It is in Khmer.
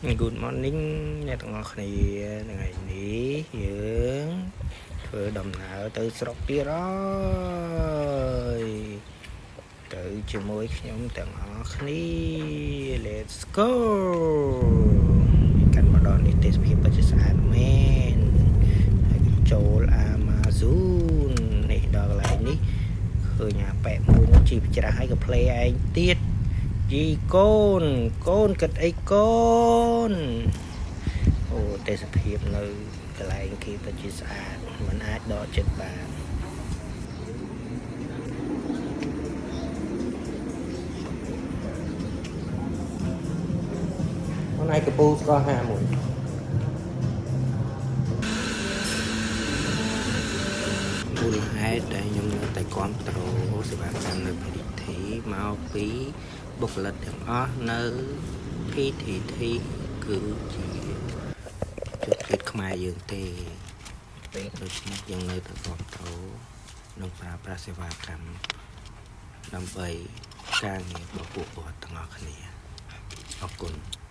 Good morning អ្នកទាំងអស់គ្នាថ្ងៃនេះយើងធ្វើដំណើរទៅស្រុកទៀតហើយទៅជាមួយខ្ញុំទាំងអស់គ្នា Let's go កាន់មកដល់នេះទេសភាពពិតជាស្អាតមែនហើយចូល Amazon នេះដល់កន្លែងនេះឃើញអាប៉ែមួយនោះជីច្រាស់ហើយក៏ play ឯងទៀត យីកូនកូនគិតអីកូនអូទេសភាពនៅកន្លែងគេពិតជាស្អាតมันអាចដកចិត្តបាន អូនឯងកពូស្គាល់51មូលហេតុដែលខ្ញុំនៅតែគ្រប់គ្រងសេវាកម្មនៅ PTT មកពីបុគ្គលិកទាំងអស់នៅ PTT គឺជាជនជាតិខ្មែរយើងទេដូច្នេះយើងនៅតែគ្រប់គ្រងនិងប្រើប្រាស់សេវាកម្មដើម្បីការងាររបស់ពួកគាត់ទាំងអស់គ្នាអរគុណ។